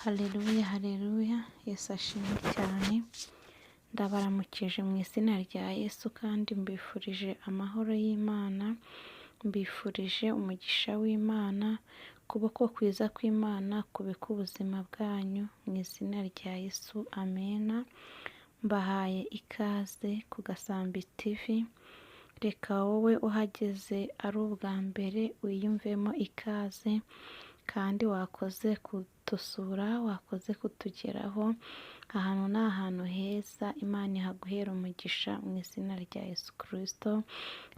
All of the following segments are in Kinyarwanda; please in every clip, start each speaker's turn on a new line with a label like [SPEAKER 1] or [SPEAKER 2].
[SPEAKER 1] Haleluya, haleluya, Yesu ashimwe cyane. Ndabaramukije mu izina rya Yesu kandi mbifurije amahoro y'Imana, mbifurije umugisha w'Imana, ukuboko kwiza kw'Imana kube ku buzima bwanyu mu izina rya Yesu, amena. Mbahaye ikaze ku Gasambi TV, reka wowe uhageze ari ubwa mbere wiyumvemo ikaze kandi wakoze kudusura, wakoze kutugeraho, ahantu ni ahantu heza, Imana ihaguhera umugisha mu izina rya Yesu Kristo.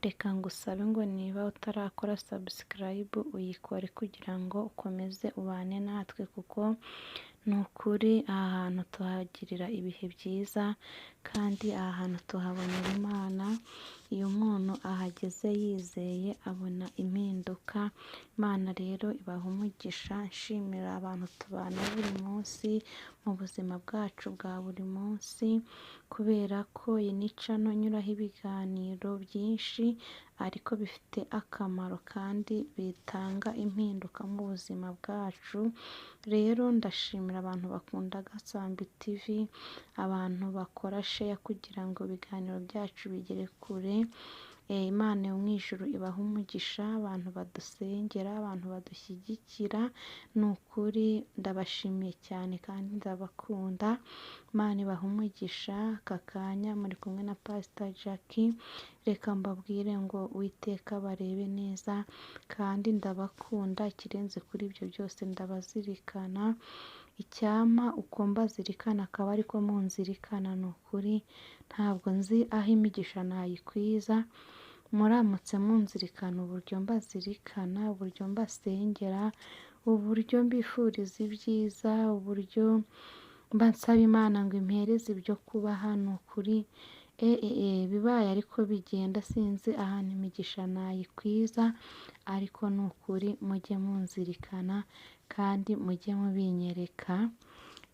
[SPEAKER 1] Reka ngusabe ngo niba utarakora subscribe uyikore kugira ngo ukomeze ubane natwe, kuko ni ukuri aha hantu tuhagirira ibihe byiza kandi aha hantu tuhabonera Imana. Iyo umuntu ahageze yizeye abona impinduka. Imana rero ibaha umugisha. Nshimira abantu tubana buri munsi mu buzima bwacu bwa buri munsi, kubera ko iyi ni channel inyuraho ibiganiro byinshi ariko bifite akamaro kandi bitanga impinduka mu buzima bwacu. Rero ndashimira abantu bakunda Gasambi TV, abantu bakora share kugira ngo ibiganiro byacu bigere kure. Imana yo mu ijuru ibaha umugisha, abantu badusengera, abantu badushyigikira, ni ukuri ndabashimiye cyane kandi ndabakunda. Imana ibaha umugisha. Aka kanya muri kumwe na Pastor Jackie, reka mbabwire ngo Uwiteka barebe neza kandi ndabakunda, ikirenze kuri ibyo byose ndabazirikana. Icyampa uko mbazirikana akaba ariko munzirikana, ni ukuri ntabwo nzi aho imigisha nayikwiza. Muramutse munzirikana uburyo mbazirikana, uburyo mbasengera, uburyo mbifuriza ibyiza, uburyo mba nsaba Imana ngo impereze ibyo kubaha, ni ukuri bibaye ariko bigenda, sinzi ahantu imigisha nayikwiza, ariko ni ukuri mujye munzirikana kandi mujye mubinyereka.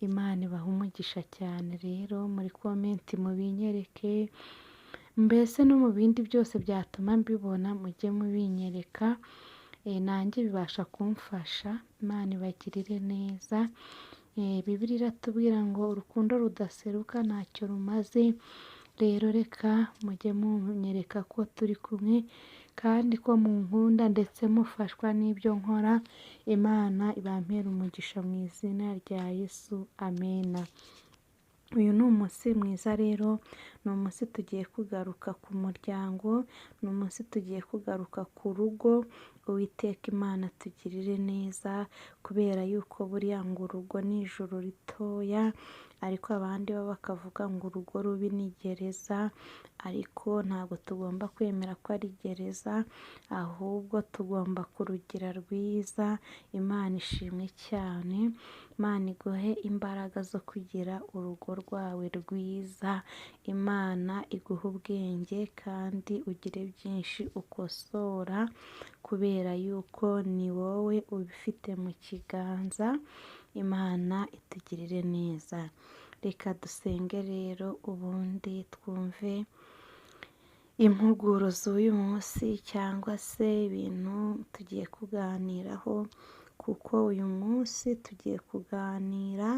[SPEAKER 1] Imana ibaha umugisha cyane. Rero muri comment mubinyereke, mbese no mu bindi byose byatuma mbibona mujye mubinyereka, nanjye bibasha kumfasha. Imana ibagirire neza. Bibiliya iratubwira ngo urukundo rudaseruka ntacyo rumaze. Rero reka mujye munyereka ko turi kumwe kandi ko munkunda ndetse mufashwa n'ibyo nkora. Imana ibampere umugisha mu izina rya Yesu, amena. Uyu ni umunsi mwiza rero, ni umunsi tugiye kugaruka ku muryango, ni umunsi tugiye kugaruka ku rugo. Uwiteka Imana tugirire neza, kubera yuko buriya ngo urugo ni ijuru ritoya, ariko abandi bo bakavuga ngo urugo rubi ni gereza, ariko ntabwo tugomba kwemera ko ari gereza, ahubwo tugomba kurugira rwiza. Imana ishimwe cyane. Imana iguhe imbaraga zo kugira urugo rwawe rwiza, Imana iguhe ubwenge kandi ugire byinshi ukosora, kubera yuko ni wowe ubifite mu kiganza. Imana itugirire neza. Reka dusenge rero ubundi twumve impuguro z'uyu munsi cyangwa se ibintu tugiye kuganiraho, kuko uyu munsi tugiye kuganira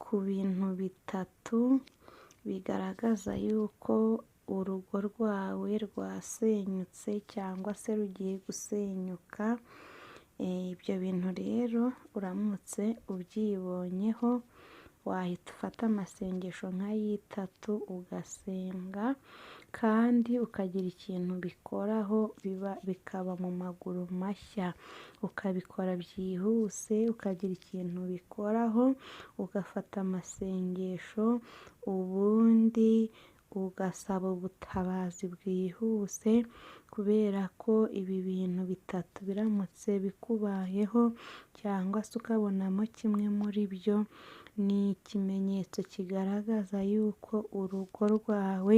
[SPEAKER 1] ku bintu bitatu bigaragaza yuko urugo rwawe rwasenyutse cyangwa se rugiye gusenyuka. Ibyo bintu rero uramutse ubyibonyeho wahita ufata amasengesho nk'ayitatu ugasenga kandi ukagira ikintu ubikoraho, bikaba mu maguru mashya, ukabikora byihuse, ukagira ikintu ubikoraho, ugafata amasengesho, ubundi ugasaba ubutabazi bwihuse, kubera ko ibi bintu bitatu biramutse bikubayeho cyangwa se ukabonamo kimwe muri byo, ni ikimenyetso kigaragaza yuko urugo rwawe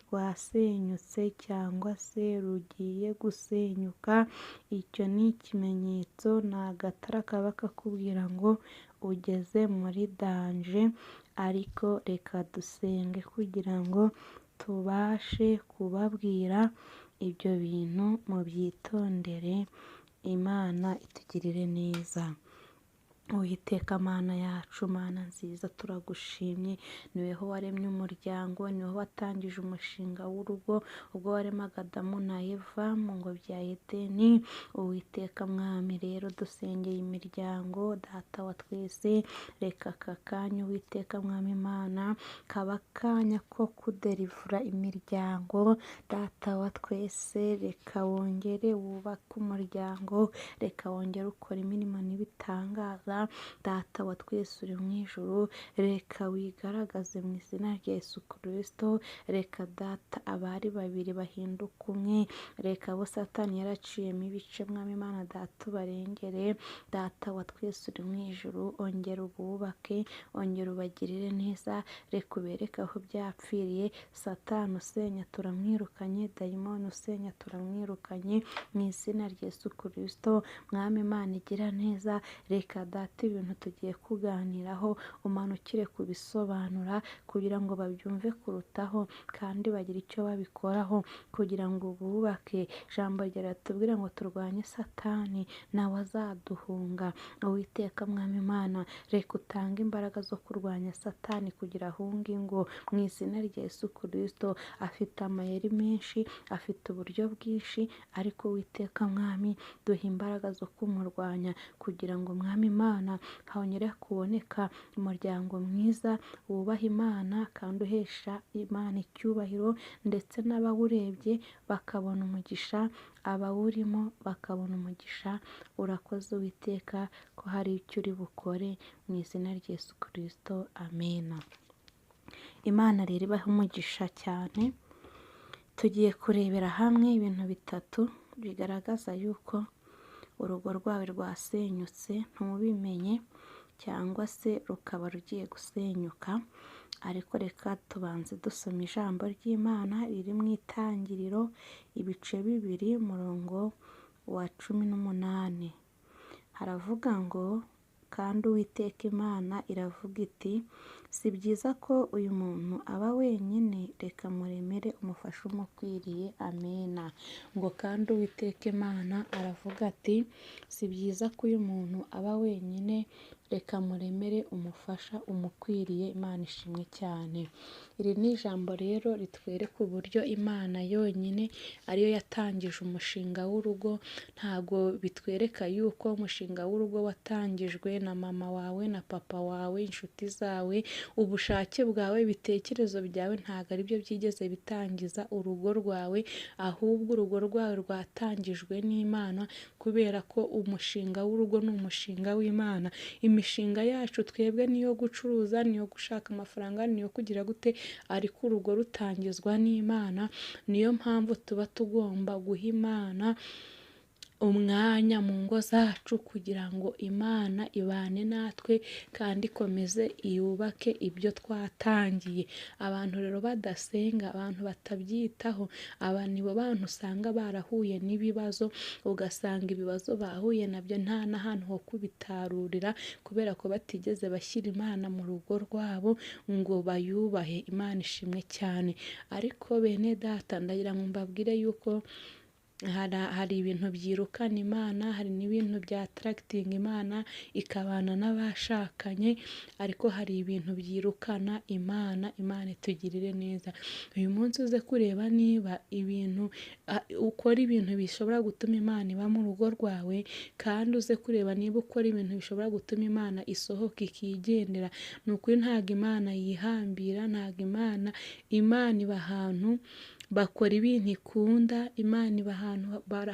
[SPEAKER 1] rwasenyutse cyangwa se rugiye gusenyuka. Icyo ni ikimenyetso, ni agatara kaba kakubwira ngo ugeze muri danger, ariko reka dusenge kugira ngo tubashe kubabwira ibyo bintu, mubyitondere. Imana itugirire neza. Uwiteka Mana yacu, Mana nziza, turagushimye. Niweho waremye umuryango, niweho watangije umushinga w'urugo ubwo waremaga Adamu na Eva mu ngobyi ya Edeni. Uwiteka Mwami, rero dusengeye imiryango, Data wa twese, reka aka kanya, Uwiteka Mwami Imana, kaba akanya ko kuderivura imiryango. Data wa twese, reka wongere wubake umuryango, reka wongere ukore imirimo n'ibitangaza. Data wa twese uri mu ijuru, reka wigaragaze mu izina rya Yesu Kristo. Reka Data abari babiri bahinduke umwe, reka abo Satani yaraciyemo ibice, Mwami Imana Data, ubarengere. Data wa twese uri mu ijuru, ongera ububake, ongera ubagirire neza, reka ubereke aho byapfiriye. Satani usenya turamwirukanye, dayimoni usenya turamwirukanye mu izina rya Yesu Kristo. Mwami Imana igira neza, reka Data ibintu tugiye kuganiraho umanukire kubisobanura kugira ngo babyumve kurutaho kandi bagire icyo babikoraho kugira ngo bubake. Ijambo ryawe riratubwira ngo turwanye Satani nawe azaduhunga. Uwiteka Mwami Imana, reka utange imbaraga zo kurwanya Satani kugira ahunge ingo mu izina rya Yesu Kristo. Afite amayeri menshi, afite uburyo bwinshi, ariko Uwiteka Mwami, duhe imbaraga zo kumurwanya kugira ngo Mwami Imana hongere kuboneka umuryango mwiza wubaha Imana kandi uhesha Imana icyubahiro, ndetse n'abawurebye bakabona umugisha, abawurimo bakabona umugisha. Urakoze Uwiteka ko hari icyo uri bukore mu izina rya Yesu Kristo, amena. Imana rero ibahe umugisha cyane. Tugiye kurebera hamwe ibintu bitatu bigaragaza yuko urugo rwawe rwasenyutse ntubimenye, cyangwa se rukaba rugiye gusenyuka. Ariko reka tubanze dusoma ijambo ry'Imana riri mu Itangiriro ibice 2 umurongo wa 18. Haravuga ngo: kandi Uwiteka Imana iravuga iti, si byiza ko uyu muntu aba wenyine, reka muremere umufasha umukwiriye. Amena. Ngo kandi Uwiteka Imana aravuga ati, si byiza ko uyu muntu aba wenyine, reka muremere umufasha umukwiriye. Imana ishimwe cyane. Iri ni ijambo rero ritwereka uburyo Imana yonyine ariyo yatangije umushinga w'urugo. Ntago bitwereka yuko umushinga w'urugo watangijwe na mama wawe na papa wawe, inshuti zawe, ubushake bwawe, ibitekerezo byawe, ntago aribyo byigeze bitangiza urugo rwawe, ahubwo urugo rwawe rwatangijwe n'Imana, kubera ko umushinga w'urugo ni umushinga w'Imana. Imishinga yacu twebwe niyo gucuruza, niyo gushaka amafaranga, niyo kugira gute, ariko urugo rutangizwa n'Imana. Niyo mpamvu tuba tugomba guha Imana umwanya mu ngo zacu kugira ngo Imana ibane natwe kandi ikomeze yubake ibyo twatangiye. Abantu rero badasenga, abantu batabyitaho, aba nibo bantu usanga barahuye n'ibibazo, ugasanga ibibazo bahuye nabyo nta n'ahantu ho kubitarurira, kubera ko batigeze bashyira Imana mu rugo rwabo ngo bayubahe. Imana ishimwe cyane. Ariko bene Data, ndagira ngo mbabwire yuko hari ibintu byirukana Imana, hari n'ibintu bya attracting Imana ikabana n'abashakanye, ariko hari ibintu byirukana Imana. Imana itugirire neza. Uyu munsi uze kureba niba ibintu ukora ibintu bishobora gutuma Imana iba mu rugo rwawe, kandi uze kureba niba ukora ibintu bishobora gutuma Imana isohoka ikigendera. Ni ukuri ntabwo Imana yihambira, ntabwo Imana iba ahantu bakora ibintu ikunda. Imana iba ahantu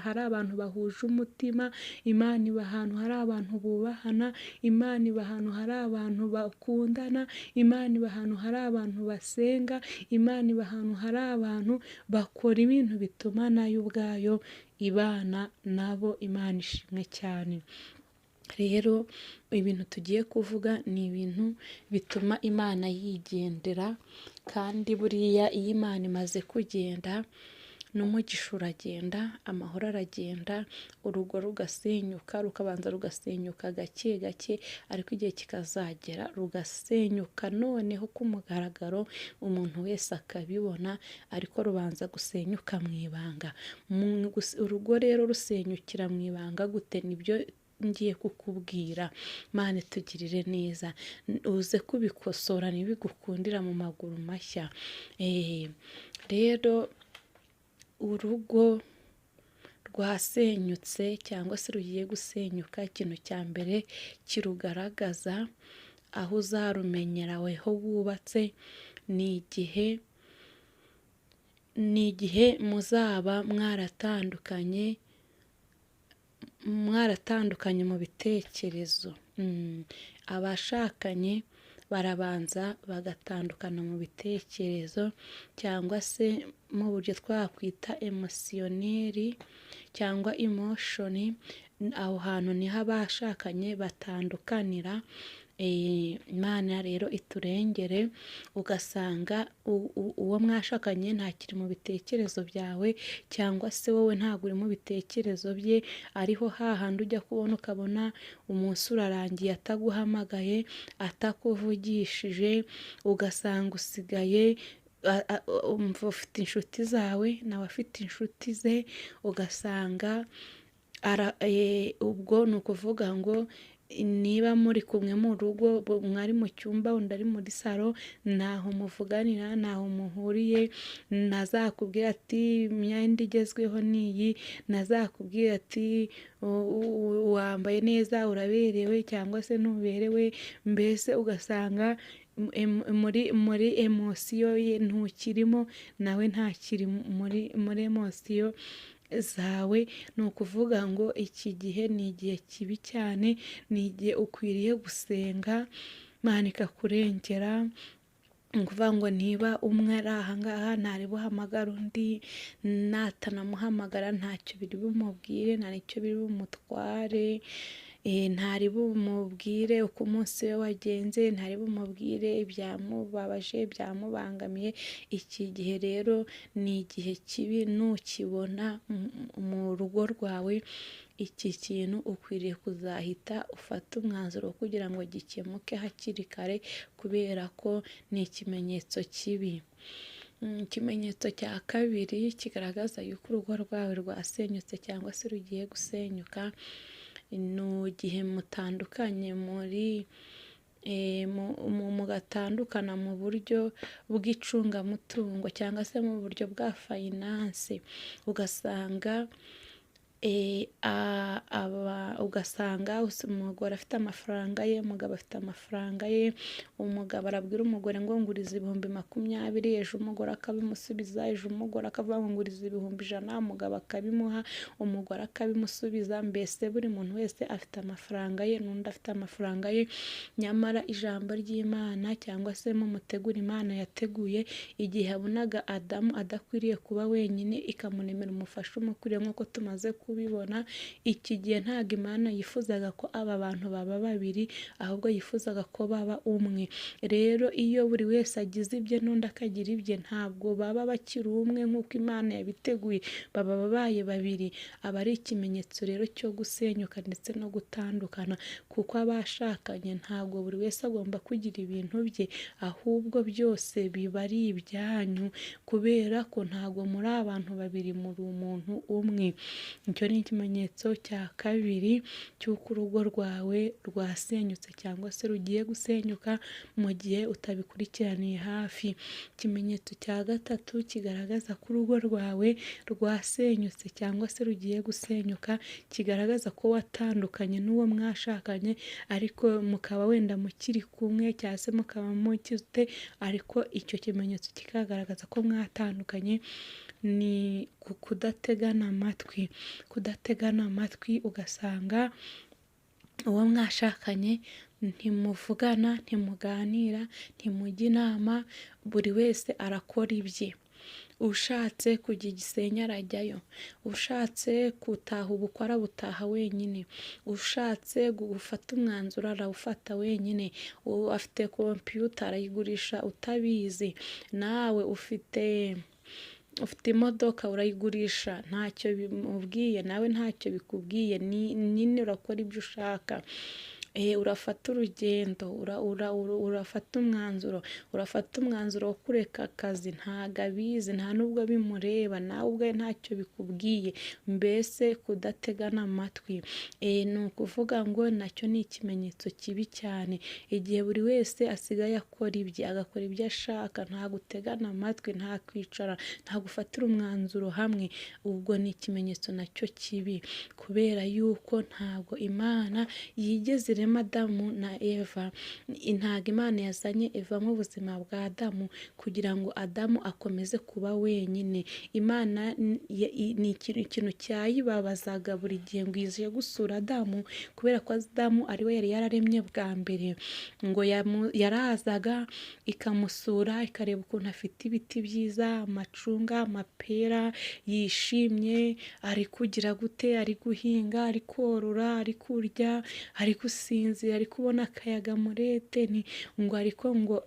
[SPEAKER 1] hari abantu bahuje umutima, Imana iba ahantu hari abantu bubahana, Imana iba ahantu hari abantu bakundana, Imana iba ahantu hari abantu basenga, Imana iba ahantu hari abantu bakora ibintu bituma nayo ubwayo ibana nabo. Imana ishimwe cyane. Rero ibintu tugiye kuvuga ni ibintu bituma Imana yigendera, kandi buriya iyo Imana imaze kugenda n'umugisha uragenda, amahoro aragenda, urugo rugasenyuka, rukabanza rugasenyuka gake gake, ariko igihe kikazagera rugasenyuka noneho ku mugaragaro, umuntu wese akabibona, ariko rubanza gusenyuka mu ibanga. Urugo rero rusenyukira mu ibanga gute? Nibyo ngiye kukubwira. Imana itugirire neza, uze kubikosora ntibigukundira mu maguru mashya. Rero urugo rwasenyutse cyangwa se rugiye gusenyuka, ikintu cya mbere kirugaragaza aho uzarumenyera weho wubatse ni igihe muzaba mwaratandukanye mu bitekerezo. Abashakanye barabanza bagatandukana mu bitekerezo cyangwa se mu buryo twakwita emosiyoneri cyangwa emoshoni, aho hantu niho abashakanye batandukanira. Imana rero iturengere, ugasanga uwo mwashakanye ntakiri mu bitekerezo byawe cyangwa se wowe ntabwo uri mu bitekerezo bye, ariho hahandi ujya kubona ukabona umunsi urarangiye ataguhamagaye, atakuvugishije, ugasanga usigaye ufite inshuti zawe nawe afite inshuti ze, ugasanga ubwo ni ukuvuga ngo niba muri kumwe mu rugo, mwari mu cyumba undi ari muri salo, ntaho muvuganira, ntaho muhuriye, ntazakubwira ati imyenda igezweho ni iyi, ntazakubwira ati wambaye neza uraberewe cyangwa se ntuberewe, mbese ugasanga muri emosiyo ye ntukirimo, nawe ntakiri muri emosiyo zawe. Ni ukuvuga ngo iki gihe ni igihe kibi cyane, ni igihe ukwiriye gusenga Imana ikakurengera. Ni ukuvuga ngo niba umwe ari aha ngaha ntari buhamagare undi, natanamuhamagara ntacyo biri bumubwire, nta n'icyo biri bumutware, ntari bumubwire uko umunsi we wagenze, ntari bumubwire ibyamubabaje, ibyamubangamiye. Iki gihe rero ni igihe kibi, nukibona mu rugo rwawe iki kintu ukwiriye kuzahita ufata umwanzuro kugira ngo gikemuke hakiri kare, kubera ko ni ikimenyetso kibi. Ikimenyetso cya kabiri kigaragaza yuko urugo rwawe rwasenyutse cyangwa se rugiye gusenyuka, ni igihe mutandukanye mugatandukana mu buryo bw'icungamutungo cyangwa se mu buryo bwa fayinanse, ugasanga ugasanga umugore afite amafaranga ye, umugabo afite amafaranga ye, umugabo arabwira umugore ngo nguriza 20,000, ejo umugore akabimusubiza, ejo umugore akavuga ngo nguriza 100,000, umugabo akabimuha, umugore akabimusubiza, mbese buri muntu wese afite amafaranga ye n'undi afite amafaranga ye. Nyamara ijambo ry'Imana cyangwa se mu muteguro Imana yateguye, igihe yabonaga Adamu adakwiriye kuba wenyine ikamuremera umufasha umukwiriye nk'uko tumaze kubibona, iki gihe ntabwo Imana yifuzaga ko aba bantu baba babiri, ahubwo yifuzaga ko baba umwe. Rero iyo buri wese agize ibye n'undi akagira ibye, ntabwo baba bakiri umwe nk'uko Imana yabiteguye, baba babaye babiri. Aba ari ikimenyetso rero cyo gusenyuka ndetse no gutandukana, kuko abashakanye ntabwo buri wese agomba kugira ibintu bye, ahubwo byose biba ari ibyanyu, kubera ko ntabwo muri abantu babiri, muri umuntu umwe. Icyo ni ikimenyetso cya kabiri cy'uko urugo rwawe rwasenyutse cyangwa se rugiye gusenyuka mu gihe utabikurikiraniye hafi. Ikimenyetso cya gatatu kigaragaza ko urugo rwawe rwasenyutse cyangwa se rugiye gusenyuka, kigaragaza ko watandukanye n'uwo mwashakanye, ariko mukaba wenda mukiri kumwe cyangwa se mukaba mukite, ariko icyo kimenyetso kikagaragaza ko mwatandukanye, ni kudategana amatwi. Kudategana amatwi, ugasanga uwo mwashakanye ntimuvugana, ntimuganira, ntimujya inama, buri wese arakora ibye. Ushatse kujya Igisenyi arajyayo, ushatse gutaha ubukwe arabutaha wenyine, ushatse gufata umwanzuro arawufata wenyine, afite kompiyuta arayigurisha utabizi, nawe ufite imodoka urayigurisha ntacyo bimubwiye, nawe ntacyo bikubwiye, nyine urakora ibyo ushaka. Urafata urugendo, urafata umwanzuro, urafata umwanzuro wo kureka akazi, ntago abizi, nta nubwo bimureba, nawe ubwe ntacyo bikubwiye, mbese kudategana amatwi. Ni ukuvuga ngo nacyo ni ikimenyetso kibi cyane, igihe buri wese asigaye akora ibye, agakora ibyo ashaka, nta gutegana amatwi, nta kwicara, nta gufatira umwanzuro hamwe, ubwo ni ikimenyetso nacyo kibi, kubera yuko ntabwo Imana yigeze irema Adamu na Eva, ntabwo Imana yazanye Eva mu buzima bwa Adamu kugira ngo Adamu akomeze kuba wenyine. Imana ni ikintu cyayibabazaga buri gihe ngo ije gusura Adamu, kubera ko Adamu ariwe yari yararemye bwa mbere, ngo yarazaga ikamusura ikareba ukuntu afite ibiti byiza, amacunga, amapera, yishimye, ari kugira gute, ari guhinga, ari korora, ari kurya, ari gusinzira, ari kubona akayaga muri Edeni, ngo ariko ngo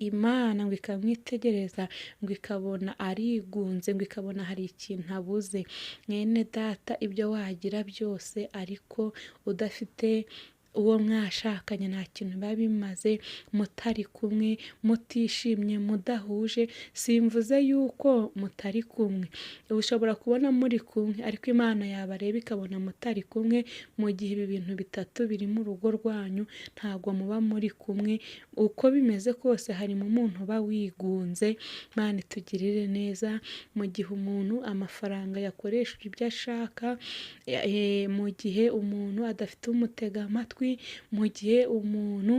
[SPEAKER 1] Imana ngo ikamwitegereza, ngo ikabona arigunze, ngo ikabona hari ikintu abuze. Mwene data, ibyo wagira byose ariko udafite uwo mwashakanye nta kintu biba bimaze, mutari kumwe, mutishimye, mudahuje. Simvuze yuko mutari kumwe, ushobora kubona muri kumwe ariko Imana yabareba ikabona mutari kumwe. Mu gihe ibi bintu bitatu biri mu rugo rwanyu, ntabwo muba muri kumwe, uko bimeze kose harimo umuntu uba wigunze. Imana itugirire neza. Mu gihe umuntu amafaranga yakoresheje ibyo ashaka, mu gihe umuntu adafite umutega amatwi, mu gihe umuntu,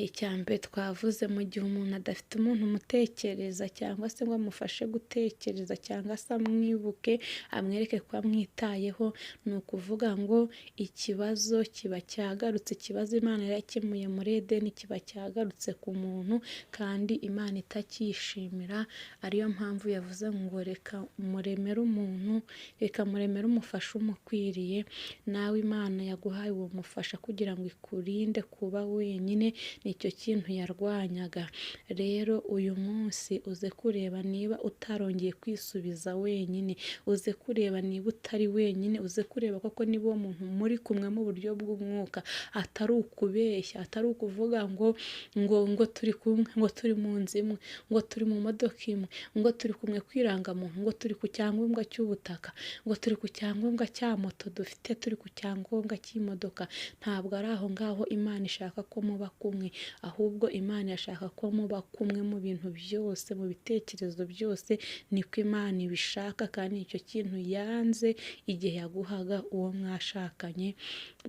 [SPEAKER 1] icya mbere twavuze, mu gihe umuntu adafite umuntu umutekereza cyangwa se ngo amufashe gutekereza cyangwa se amwibuke, amwereke ko amwitayeho, ni ukuvuga ngo ikibazo kiba cyagarutse. Ikibazo Imana yari yakemuye muri Edeni kiba cyagarutse ku muntu, kandi Imana itacyishimira. Ariyo mpamvu yavuze ngo reka muremere umuntu, reka muremere umufasha umukwiriye. Nawe Imana yaguhaye uwo mufasha kugira ngo ikurinde kuba wenyine, nicyo kintu yarwanyaga. Rero uyu munsi uze kureba niba utarongeye kwisubiza wenyine, uze kureba niba utari wenyine, uze kureba koko niba uwo muntu muri kumwe mu buryo bw'umwuka, atari ukubeshya, atari ukuvuga ngo turi kumwe, ngo turi mu nzu imwe, ngo turi mu modoka imwe, ngo turi kumwe ku irangamuntu, ngo turi ku cyangombwa cy'ubutaka, ngo turi ku cyangombwa cya moto dufite, turi ku cyangombwa cy'imodoka. Ntabwo ari aho ngaho Imana ishaka ko muba kumwe, ahubwo Imana irashaka ko muba kumwe mu bintu byose, mu bitekerezo byose, niko Imana ibishaka, kandi nicyo kintu yanze igihe yaguhaga uwo mwashakanye.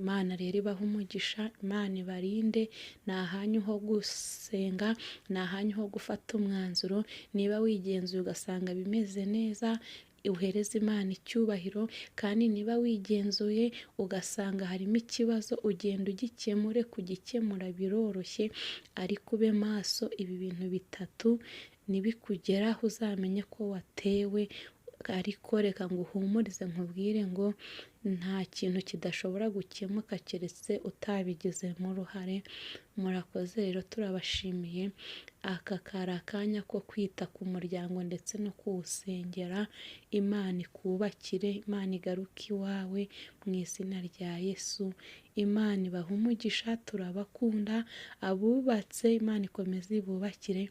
[SPEAKER 1] Imana rero ibahe umugisha, Imana ibarinde. Ni ahanyu ho gusenga, ni ahanyu ho gufata umwanzuro. Niba wigenzuye ugasanga bimeze neza, uhereze Imana icyubahiro, kandi niba wigenzuye ugasanga harimo ikibazo, ugenda ugikemure. Kugikemura biroroshye, ariko ube maso. Ibi bintu bitatu nibikugeraho uzamenye ko watewe. Ariko reka nguhumurize nkubwire ngo nta kintu kidashobora gukemuka keretse utabigizemo uruhare. Murakoze rero, turabashimiye. Aka kari akanya ko kwita ku muryango ndetse no kuwusengera. Imana ikubakire, Imana igaruke iwawe mu izina rya Yesu. Imana ibahe umugisha, turabakunda. Abubatse Imana ikomeze ibubakire,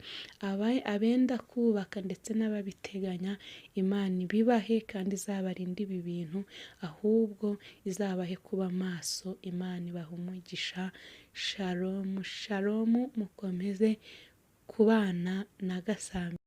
[SPEAKER 1] abenda kubaka ndetse n'ababiteganya Imana ibibahe, kandi izabarinde ibi bintu, ahubwo izabahe kuba maso. Imana ibahe umugisha. Shalom shalom, mukomeze kubana na Gasambi.